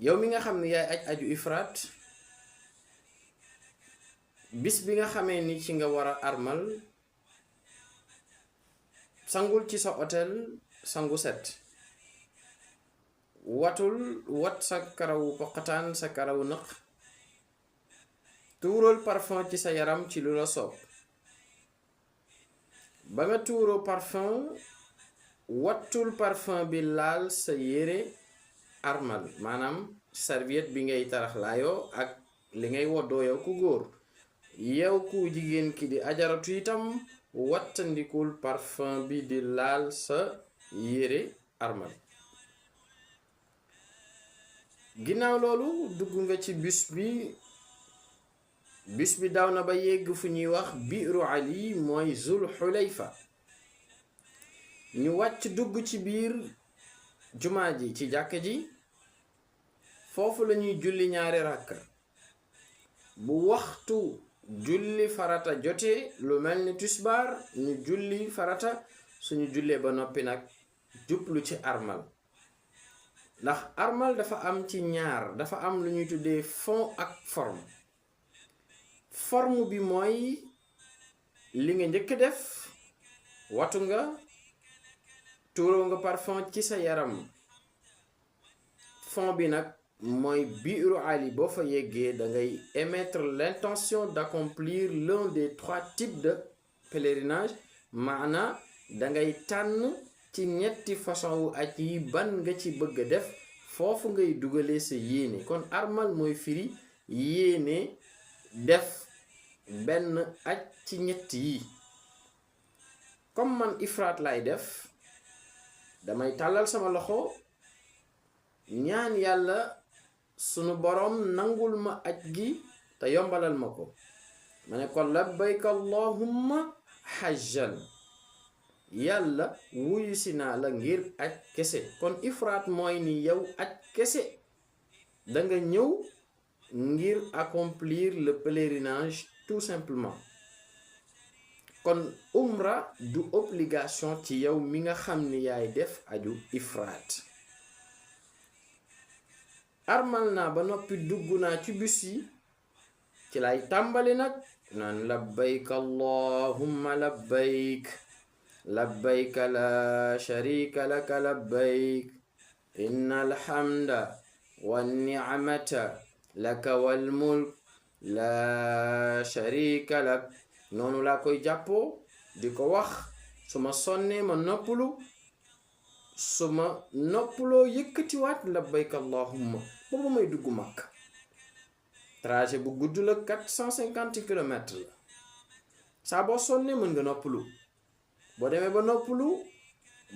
yow mi nga xam ne yaay aju ifraat bis bi nga xamee ni ci nga war a armal sangul ci sa hôtel sangu set wat sa karawu poqataan sa karawu nëq tuural parfum ci sa yaram ci lu la soob ba nga tuuroo parfum wattul parfum bi laal sa yére armal maanaam serviette bi ngay taraxlaayoo ak li ngay woddoo yow ku góor yow ku jigéen ki di ajaratu itam wattandikul parfum bi di laal sa yére armal ginnaaw loolu dugg nga ci bus bi daw na ba yegg fu ñuy wax biiru ali mooy zul xulayfa ñu wàcc dugg ci biir jumaa ji ci jàkka ji foofu lañuy julli ñaari ràkka bu waxtu julli farata jote lu mel ni tusbaar ñu julli farata suñu jullee ba noppi nag jublu ci armal ndax armal dafa am ci ñaar dafa am lu ñuy tuddee fond ak forme bi mooy li nga njëkk def watu nga tuuroo nga parfum ci sa yaram fond bi nag mooy biiru ali boo fa yeggee da ngay émettre l'intention d'accomplir l'un des 3 types de pèlerinage maana da ngay tànn ci ñetti façon wu aj yi ban nga ci bëgg a def foofu ngay dugalee sa yéene kon armal mooy firi yéene def benn aj ci ñett yi comme man ifraat lay def damay tàllal sama loxo ñaan yàlla sunu boroom nangul ma aj gi te yombalal ma ko ma ne ko labbayka allahumma hajjan yàlla wuyu si naa la ngir aj kese kon ifraat mooy ni yow aj kese danga ñëw ngir accomplir le pèlerinage tout simplement kon umra du obligation ci yow mi nga xam ni yaay def aju ifraat armal naa ba noppi dugg naa ci bus yi ci lay tàmbali nag naan labbayk allahumma labbayk labbayk la sharika laka labbayk inna alhamda wan ni'mata laka wal mulk la sharika lak noonu laa koy jàppoo di ko wax su ma sonnee ma noppalu su ma noppaloo yëkkatiwaat labbayka allahumma boobu may dugg Makka trajet bu gudd la 450 kilomètres la saa boo sonnee mën nga noppalu boo demee ba noppalu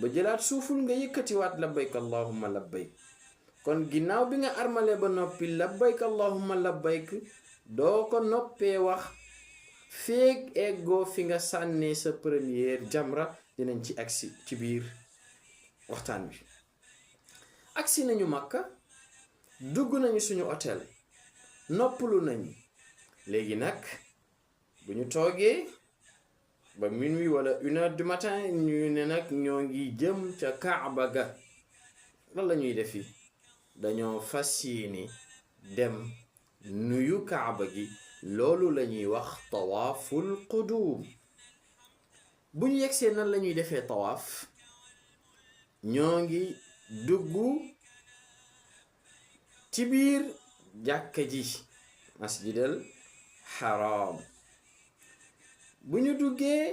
ba jëlaat suuful nga yëkkatiwaat labbayka allahumma labbayk kon ginnaaw bi nga armalee ba noppi labbayka allahumma labbayk doo ko noppee wax feeg eggoo fi nga sànnee sa première jamra dinañ ci agsi ci biir waxtaan bi agsi nañu Makka dugg nañu suñu hôtel noppalu nañu léegi nag bu ñu toogee ba minuit wala 1h du matin ñu ne nag ñoo ngi jëm ca Kaaba ga lan la ñuy defi dañoo fas yéene dem nuyu Kaaba gi loolu la ñuy wax tawaaful qudum bu ñu yegsee nan la ñuy defee tawaaf ñoo ngi dugg ci biir jàkka ji masjidal haram bu ñu duggee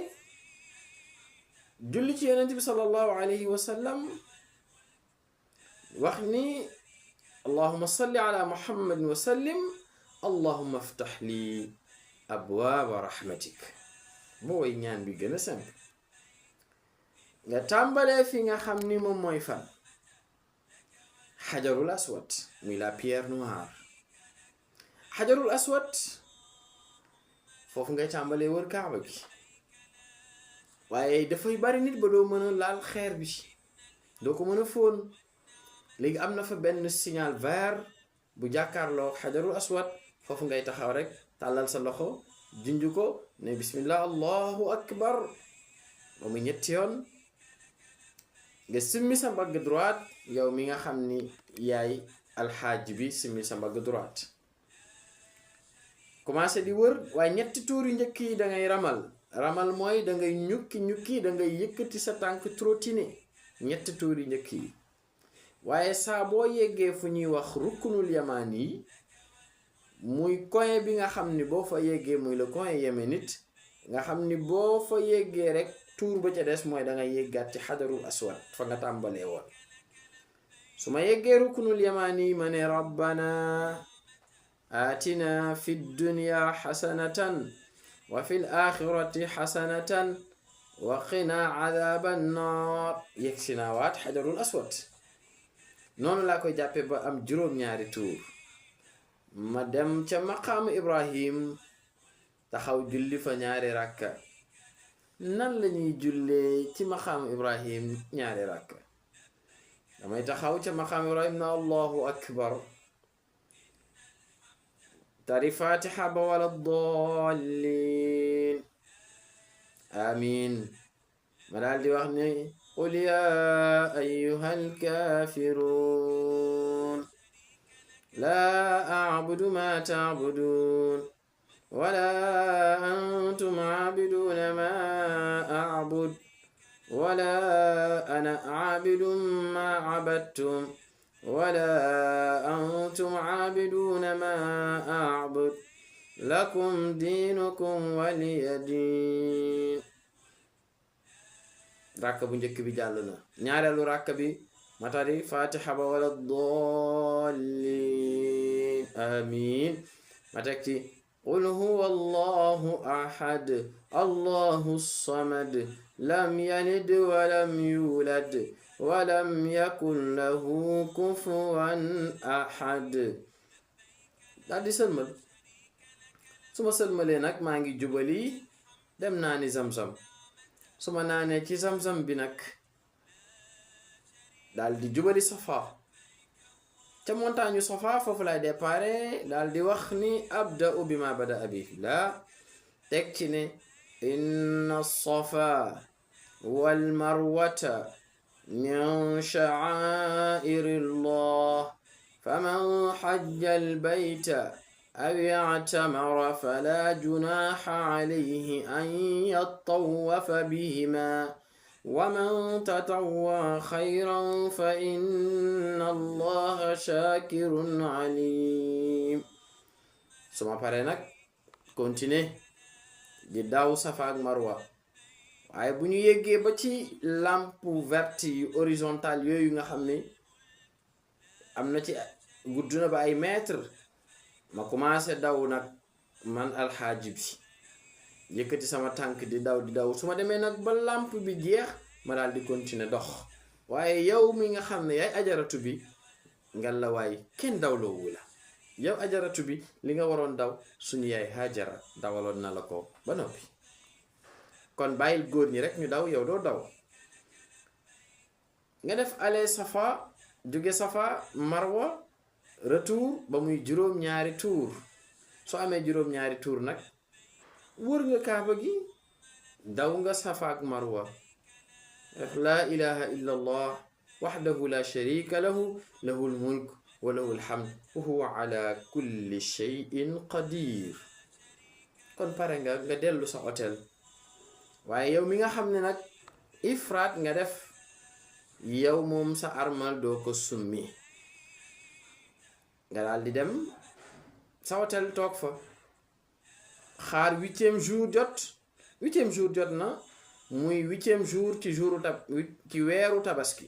julli ci yonent bi sallallahu alayhi wa sallam wax ni allahumma salli ala muhammadin wa sallim allahumma aftah li abwaaba rahmatik mooy ñaan bi gën a simple nga tàmbalee fi nga xam ni moom mooy fan xajarul aswad muy la pierre noire xajarul aswad foofu ngay tàmbalee wër kaaba gi waaye dafay bari nit ba doo mën a laal xeer bi doo ko mën a fóon léegi am na fa benn signal vert bu jàkkaarloo xajarul aswad foofu ngay taxaw rek tàllal sa loxo junj ko ne bismillah allahu akbar ba mu ñetti yoon nga simmi sa mbagg droite yow mi nga xam ni yaay alxaaj bi simi sa mbagg droite commencé di wër waaye ñetti tuur yu njëkk yi da ngay ramal mooy da ngay ñukki da ngay yëkkati sa tànk trottiner ñetti tuur yu njëkk yi waaye saa boo yeggee fu ñuy wax rukkunul yamaan yi muy coin bi nga xam ni boo fa yeggee muy le coin yéménite nga xam ni boo fa yeggee rek tuur ba ca des mooy da ngay yeggaat ci xadarul aswad fa nga tàmbalee woon su ma yeggee rukkunul yamaan yi ma ne rabbana atina fi dunya xasanatan wa fi l-axirati xasanatan wa qina adaban naar yegg si naa waat xajarul aswad noonu laa koy jàppe ba am juróom-ñaari tuur ma dem ca maqaamu ibrahim taxaw julli fa ñaari rakka nan lañuy jullee ci maqaamu ibrahim ñaari rakka damay taxaw ca maqaamu ibrahim na allahu akbar tari fatiha ba wala dallin amin ma daal di wax ne qul ya ayyuha alkafirun la a'budu ma ta'budun wala antum a'abiduna ma a'bud wala ana a'abidun ma 'abadtum wala antum aabiduna ma aabud lakum diinukum waliya diin ràkk bu njëkk bi jàll na ñaareelu ràkk bi ma tari fatiha ba wala dallin amin ma teg ci qul huwa allahu ahad allahu samad lam yalid walam yulad walam yakun lahu kufuwan ahad daal di sëlmal su ma sëlmalee nag maa ngi jubali dem naa ni zamzam su ma naanee ci zamzam bi nag daal di jubali safa ca montagne safa foofu lay dépare daal di wax ni abda'u bima bada'a bihi la teg ci ne inna safa wal marwata من شعائر الله فمن حج البيت أو اعتمر فلا جناح عليه أن يطوف بهما ومن تطوع خيرا فإن الله شاكر عليم ثم فرنك continue di daw Safa ak Marwa waaye bu ñu yeggee ba ci lampe verte yu horizontale yooyu nga xam ne am na ci gudd na ba ay mètre ma commencé daw nag man alxaaji bi yëkkati sama tànk di daw su ma demee nag ba lampe bi jeex ma daal di continuer dox waaye yow mi nga xam ne yaay ajaratu bi ngal la waaye kenn dawloowu la yow ajaratu bi li nga waroon daw suñu yaay Hajara dawaloon na la ko ba noppi kon bàyyil góor ñi rek ñu daw yow doo daw nga def aller safa jóge safa marwa retour ba muy juróom-ñaari tour soo amee juróom-ñaari tour nag wër nga kaaba gi daw nga safa ak marwa def laa ilaha illa allah wahdahu la sharika lahu lahul mulk wa lahul hamd wa huwa ala kulli shay'in qadir kon pare nga dellu sa hôtel waaye yow mi nga xam ne nag ifraat nga def yow moom sa armal doo ko summi nga daal di dem sa hôtel toog fa xaar 8e jour jot 8e jour jot na muy 8e jour ci weeru tabaski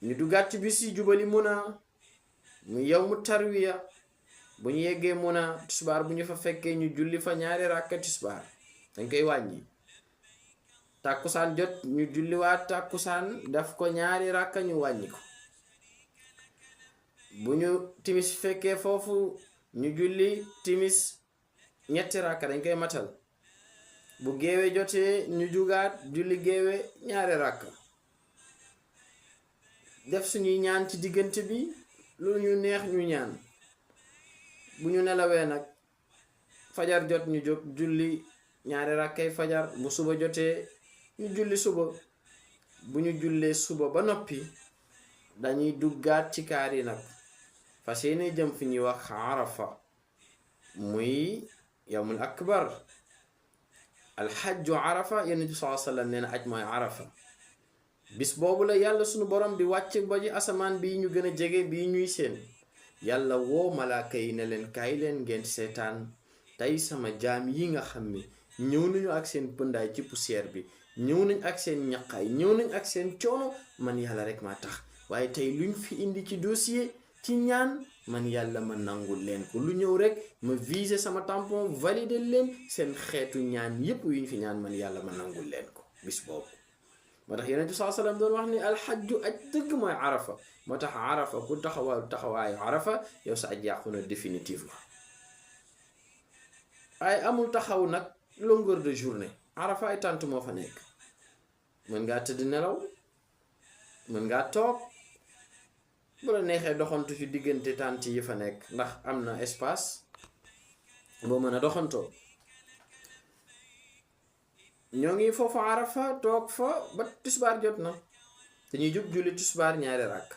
ñu duggaat ci bis yi jubali Muna muy yow mu tarwiya bu ñu yeggee Muna tisbaar bu ñu fa fekkee ñu julli fa ñaari ràkka tisbaar dañ koy wàññi tàkkusaan jot ñu julliwaat tàkkusaan daf ko ñaari ràkka ñu wàññi ko bu ñu timis fekkee foofu ñu julli timis ñetti ràkka dañ koy matal bu géewe jotee ñu jugaat julli géewe ñaari ràkka def suñuy ñaan ci diggante bi lu ñu neex ñu ñaan bu ñu nelawee nag fajar jot ñu jóg julli ñaari rakkay fajar bu suba jotee ñu julli suba bu ñu jullee suba ba noppi dañuy duggaat ci kaar yi nag fas yéene jëm fi ñuy wax arafa muy yawmul akbar. alxajju arafa, yonent bi sallallahu alayhi wa sallam nee na aj mooy arafa. bis boobu la yàlla sunu borom di wàcc ba ji asamaan bii ñu gën a jege bii ñuy seen. yàlla woo malaaka yi ne leen kaay leen ngeen seetaan tey sama jaam yi nga xam ni ñëw nañu ak seen pëndaay ci poussière bi, ñëw nañ ak seen ñaqaay, ñëw nañ ak seen coono, man yàlla rek maa tax. waaye tey luñ fi indi ci dossier ci ñaan, man yàlla ma nangul leen ko. lu ñëw rek ma viser sama tampon valider leen seen xeetu ñaan yépp yu ñu fi ñaan, man yàlla ma nangul leen ko bis boobu. moo tax yonent bi sallallahu alayhi wa sallam doon wax ni alxajju aj dëgg mooy arafa. moo tax arafa ku taxawaayu arafa yow sa aj yàqu na définitivement. waaye amul taxaw nag longueur de journée. arafa ay tànt moo fa nekk. mën ngaa tëdd nelaw, mën ngaa toog, bu la neexee doxantu ci diggante tànt yi fa nekk ndax am na espace boo mën a doxantoo. ñoo ngi foofu arafa toog fa ba tisbaar jot na, dañuy jub julli tisbaar ñaari ràkk.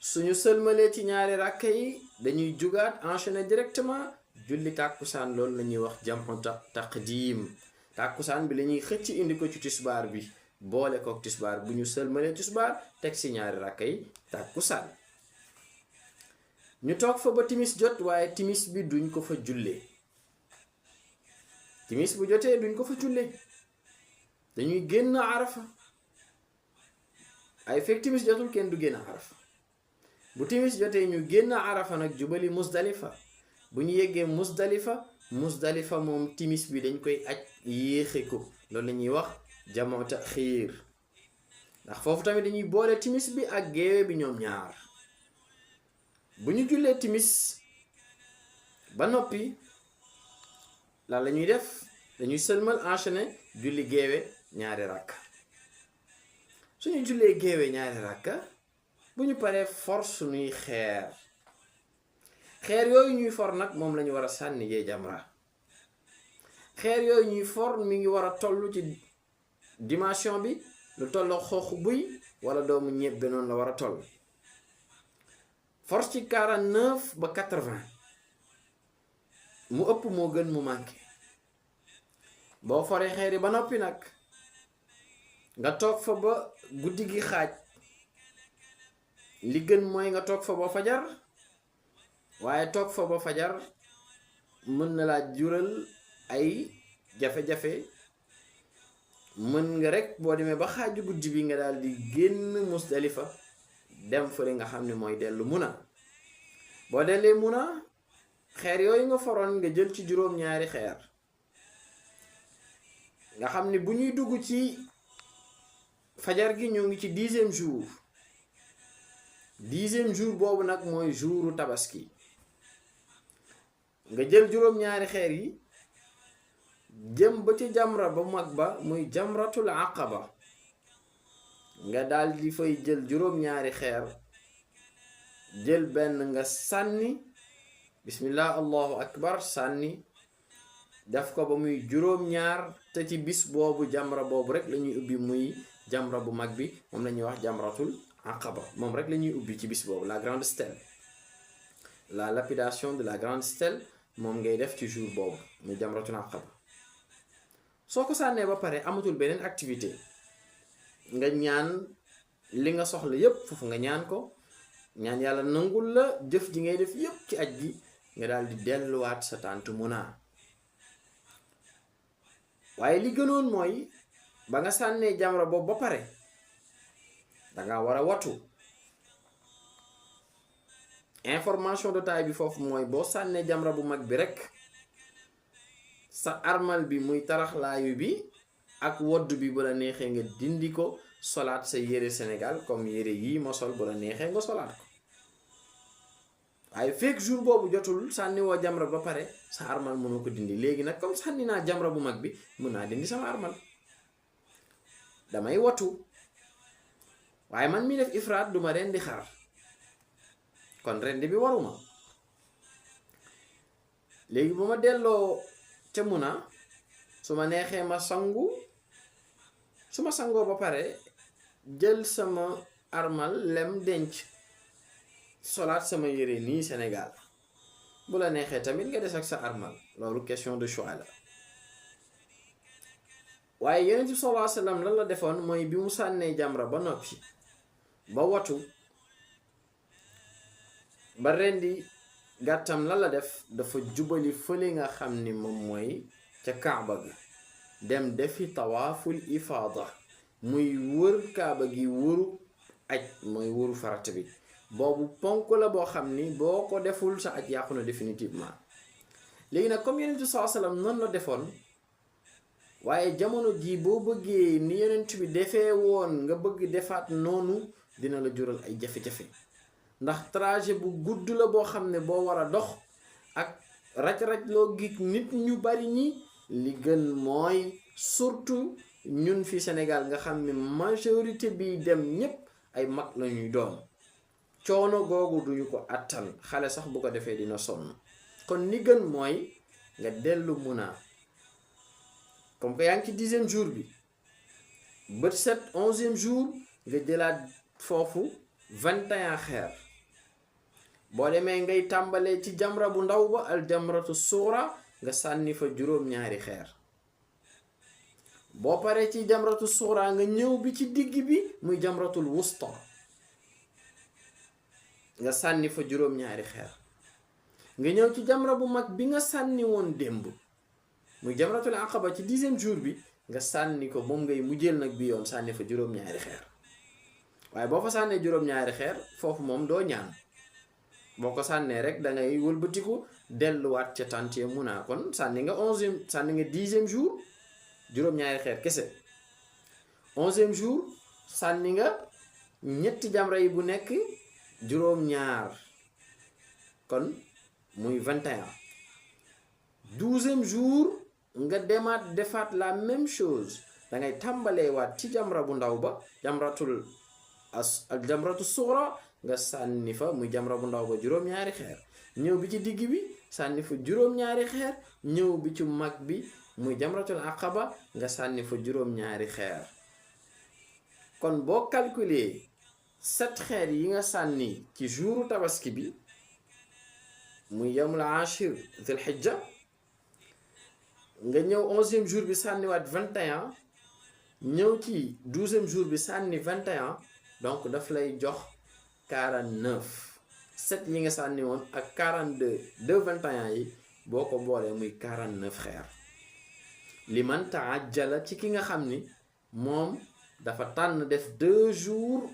suñu sëlmalee ci ñaari ràkk yi dañuy jugaat enchaîner directement julli tàkkusaan. loolu la ñuy wax jamu taqdim. tàkkusaan bi la ñuy xëcc indi ko ci tisbaar bi, boole kook tisbaar. bu ñu sëlmalee tisbaar teg si ñaari ràkk yi tàkkusaan. ñu toog fa ba timis jot, waaye timis bi duñ ko fa jullee. timis bu jotee duñ ko fa jullee, dañuy génn arafa. ay fekk timis jotul kenn du génn arafa. bu timis jotee ñu génn arafa nag jubali musdalifa. bu ñu yeggee musdalifa moom timis bi dañ koy aj yéexe ko. loolu la ñuy wax jamoo taxiir, ndax foofu tamit dañuy boole timis bi ak géewe bi ñoom ñaar. bu ñu jullee timis ba noppi lan la ñuy def, dañuy sëlmal enchaîner julli géewe ñaari rakka. suñu jullee géewe ñaari rakka, bu ñu paree for suñuy xeer yooyu ñuy for nag moom la ñu war a sànni yee jamra. xeer yooyu ñuy for mi ngi war a toll ci dimension bi lu tolloo xooxu buy wala doomu ñebbe, noonu la war a toll. force ci 49 ba 80, mu ëpp moo gën mu manqué. boo foree xeer yi ba noppi nag nga toog fa ba guddi gi xaaj. li gën mooy nga toog fa ba fajar, waaye toog fa ba fajar mën na laa jural ay jafe-jafe. mën nga rek boo demee ba xaaju guddi bi nga daal di génn musdalifa dem fële nga xam ne mooy dellu muna. boo dellee muna, xeer yooyu nga foroon nga jël ci juróom-ñaari xeer, nga xam ne bu ñuy dugg ci fajar gi ñoo ngi ci 10e jour. 10e jour boobu nag mooy jouru tabaski. nga jël juróom-ñaari xeer yi jëm ba ci jamra ba mag ba muy jamratul aqaba. nga daal di fay jël juróom-ñaari xeer, jël benn nga sànni bismillah allahu akbar, sànni def ko ba muy juróom-ñaar. te ci bis boobu jamra boobu rek la ñuy ubbi muy jamra bu mag bi, moom la ñuy wax jamratul aqaba. moom rek la ñuy ubbi ci bis boobu, la grande stèle, la lapidation de la grande stèle moom ngay def ci jour boobu muy jamratul aqaba. soo ko sànnee ba pare amatul beneen activité. nga ñaan li nga soxla yépp foofu nga ñaan ko, ñaan yàlla nangul la jëf ji ngay def yépp ci aj gi, nga daal di delluwaat sa tàntu Muna. waaye li gënoon mooy ba nga sànnee jamra boobu ba pare danga war a watu. information de taille bi foofu mooy boo sànnee jamra bu mag bi rek, sa armal bi muy taraxlaayu bi ak wodd bi bu la neexee nga dindi ko, solaat sa yére Sénégal comme yére yii ma sol, bu la neexee nga solaat ko. waaye fekk jour boobu jotul, sànni woo jamra ba pare, sa armal mënoo ko dindi. léegi nag comme sànni naa jamra bu mag bi, mën naa dindi sama armal, damay watu. waaye man mi def ifraat duma rendi xar, kon rendi bi waruma. léegi bu ma delloo ca Muna, su ma neexee ma sangu. su ma sangoo ba pare jël sama armal lem denc. solaat sama yére nii Sénégal bu la neexee tamit nga des ak sa armal loolu question de choix la waaye Yonent bi sallallahu alayhi wa sallam lan la defoon mooy bi mu sànnee jamra ba noppi ba watu ba rendi gàttam lan la def dafa jubali fële nga xam ni moom mooy ca kaaba gi dem defi tawaaful ifaada muy wër kaaba gi wëru aj mooy wëru farata bi boobu ponk la boo xam ni boo ko deful sa aj yàqu na définitivement léegi nag comme Yonent bi sallallahu alayhi wa sallam noonu la defoon waaye jamono jii boo bëggee ni Yonent bi defee woon nga bëgg defaat noonu dina la jural ay jafe-jafe ndax trajet bu gudd la boo xam ne boo war a dox ak raj-raj loo gi nit ñu bari ñi li gën mooy surtout ñun fi Sénégal nga xam ne majorité bi dem ñépp ay mag la ñuy doon coono googu duñu ko attan xale sax bu ko defee dina sonn kon li gën mooy nga dellu Muna comme que yaa ngi ci 10e jour bi bët set 11e jour nga jëlaat foofu 21 xeer boo demee ngay tàmbalee ci jamra bu ndaw ba al jamratu suura nga sànni fa juróom-ñaari xeer boo paree ci jamratu suura nga ñëw bi ci digg bi muy jamratul wusta nga sànni fa juróom-ñaari xeer nga ñëw ci jamra bu mag bi nga sànni woon démb muy jamratul aqaba ci 10e jour bi nga sànni ko moom ngay mujjeel nag bi yoon sànni fa juróom-ñaari xeer waaye boo fa sànnee juróom-ñaari xeer foofu moom doo ñaan boo ko sànnee rek dangay wëlbatiku delluwaat ca tàntee Muna kon sànni nga 11e sànni nga 10e jour juróom-ñaari xeer kese 11e jour sànni nga ñetti jamra yi bu nekk juróom-ñaar kon muy 21 12e jour nga demaat defaat la même chose dangay tàmbalee waat ci jamra bu ndaw ba jamratul ak jamratu suura nga sànni fa muy jamra bu ndaw ba juróom-ñaari xeer ñëw bi ci digg bi sànni fa juróom-ñaari xeer ñëw bi ci mag bi muy jamratul aqaba nga sànni fa juróom-ñaari xeer kon boo calculer 7 xeer yi nga sànni ci jouru tabaski bi muy yawmul ashir dhul hijja nga ñëw 11e jour bi sànniwaat 21 ñëw ci 12e jour bi sànni 21 donc daf lay jox 49 7 yi nga sànni woon ak 42 21 yi boo ko boolee muy 49 xeer li man taajjala ci ki nga xam ni moom dafa tànn def 2 jours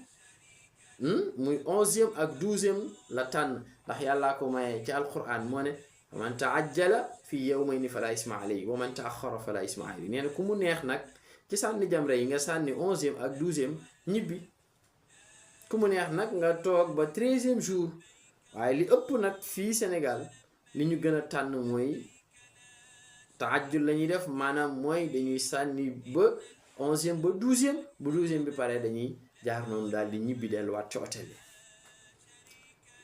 muy 11e ak 12e la tànn ndax yàllaa ko mayee ci alquran moo ne man taajjala fi yawmayni fala isma alayhi wa man taaxara fala isma alayhi nee na ku mu neex nag ci sànni jamra yi nga sànni 11e ak 12e ñibbi ku mu neex nag nga toog ba 13e jour waaye li ëpp nag fii Sénégal li ñu gën a tànn mooy taajjul la ñuy def maanaam mooy dañuy sànni ba 11e ba 12e bu 12e bi pare dañuy jaar noonu daal di ñibbi delluwaat ci hôtel yi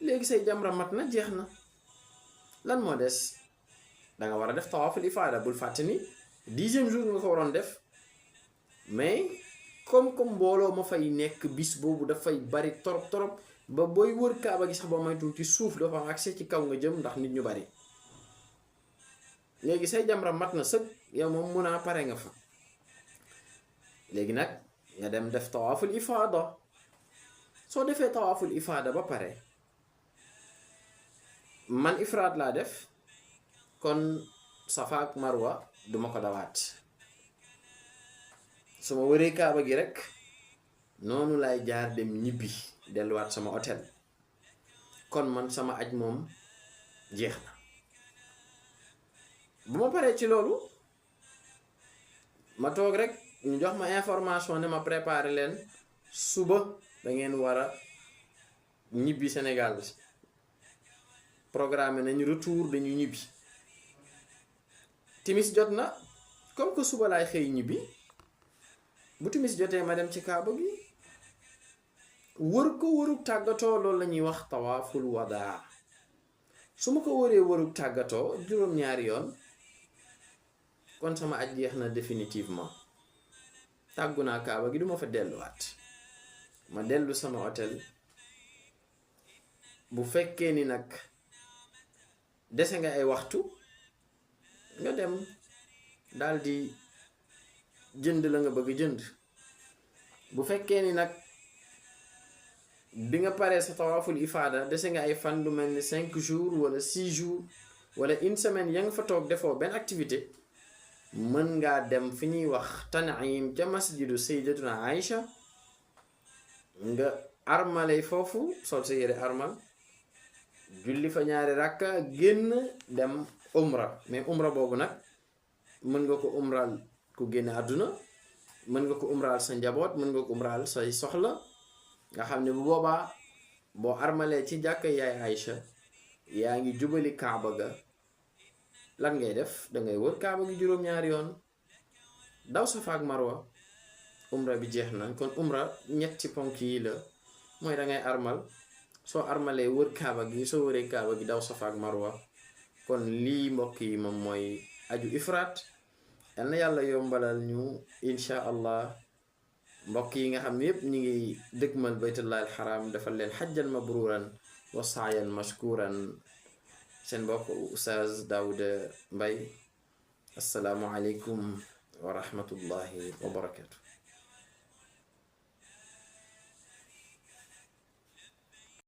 léegi say jamra mat na jeex na lan moo des danga war a def tawaaful ifaada bul fàtte ni 10e jour nga ko waroon def mais comme mbooloo ma fay nekk bis boobu dafay bari torop ba booy wër kaaba gi sax ba moytuwul ci suuf dafa am accès ci kaw nga jëm ndax nit ñu bari léegi say jamra mat na sëg yow moom mun a pare nga fa léegi nag nga dem def tawaaful ifaada soo defee tawaaful ifaada ba pare man ifraat laa def kon safa ak marwa duma ko dawaat su ma wëree kaaba gi rek noonu lay jaar dem ñibbi delluwaat sama hôtel kon man sama aj moom jeex na bu ma paree ci loolu ma toog rek ñu jox ma information ne ma préparer leen suba da ngeen war a ñibbi Sénégal programme nañ retour dañu ñibbi timis jot na comme que suba laay xëy ñibbi bu timis jotee ma dem ci kaaba gi wër ko wërug tàggatoo loolu la ñuy wax tawaaful wadaa su ma ko wëree wërug tàggatoo juróom-ñaari yoon kon sama aj jeex na définitivement tàggu naa kaaba gi duma fa delluwaat ma dellu sama hôtel bu fekkee ni nag dese nga ay waxtu nga dem daldi jënd la nga bëgg jënd. bu fekkee ni nag bi nga paree sa tawaaful ifaada dese nga ay fan lu mel ni 5 jours wala 6 jours wala une semaine ya nga fa toog defoo benn activité, mën ngaa dem fi ñuy wax Tan'im ca masjidu sayyidatuna Aïcha nga armalay foofu, sol sa yére armal, julli fa ñaari rakka, génn dem umra. mais umra boobu nag mën nga ko umral ku génn àdduna, mën nga ko umraal sa njaboot, mën nga ko umraal say soxla, nga xam ne bu boobaa boo armalee ci jàkka yaay Aïcha yaa ngi jubali kaaba ga. lan ngay def? dangay wër kaaba gi juróom-ñaari yoon, daw Safa ak Marwa, umra bi jeex na. kon umra ñetti ponk yi la, mooy dangay armal, soo armalee wër kaaba gi, soo wëree kaaba gi daw Safa ak Marwa. kon lii mbokk yi moom mooy aju ifraat. yal na yàlla yombalal ñu insha allah mbokk yi nga xam ne yépp ñu ngi dëgmal baytullahi alxaram, defal leen xajjan mabruran wa saayan mashkuran. seen mbokk Oustaz Daouda Mbaye, assalaamu aleykum wa rahmatullahi wa barakatu.